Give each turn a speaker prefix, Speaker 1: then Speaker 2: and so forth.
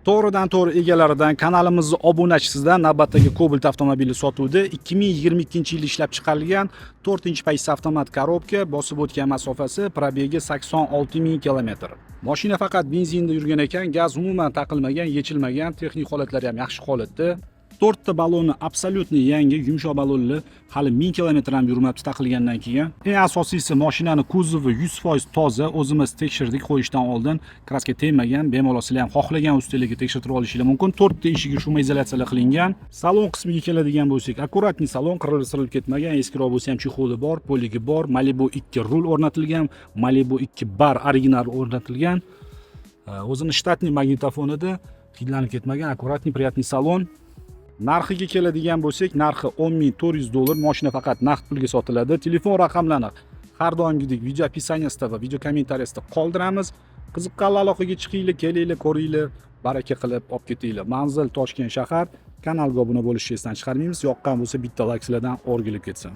Speaker 1: To'g'ridan to'g'ri egalaridan, kanalimizni obunachisidan navbatdagi Cobalt avtomobili sotuvda. 2022-yilda ishlab chiqarilgan, 4-pozitsiya, avtomat коробка, bosib o'tgan masofasi, пробег i 86 ming kilometr. Mashina faqat benzinda yurgan ekan, gaz umuman taqilmagan, yechilmagan, texnik holatlari ham yaxshi holatda. To'rtta baloni абсолютно yangi, yumshoq balonli, hali 1000 kilometr ham yurmabdi taqilgandan keyin. Eng asosiysi, mashinani kuzovi 100% toza, o'zimiz tekshirdik qo'yishdan oldin, краска tegmagan. Bemalol sizlar ham xohlagan ustalarga tekshirtirib olishinglar mumkin. To'rtta eshigi шумоизоляция lar qilingan. Salon qismiga keladigan bo'lsak, аккуратный salon, qirilib sirilib ketmagan, eskiroq bo'lsa ham чехол i bor, полик i bor. Malibu 2 rul o'rnatilgan, Malibu 2 bar original o'rnatilgan. O'zini штатный magnitofonida, hidlanib ketmagan, аккуратный, приятный salon. Narxiga keladigan bo'lsak, narxi 10 400 dollar. Mashina faqat naqd pulga sotiladi. Telefon raqamlarini har doimgidek video описание sida va video kommentariyasida qoldiramiz. Qiziqqanlar aloqaga chiqinglar, kelinglar, ko'ringlar, baraka qilib olib ketinglar. Manzil: Toshkent shahar. Kanalga obuna bo'lishni esdan chiqarmaymiz. Yoqqan bo'lsa, bitta layk sizlardan o'rgilib ketsin.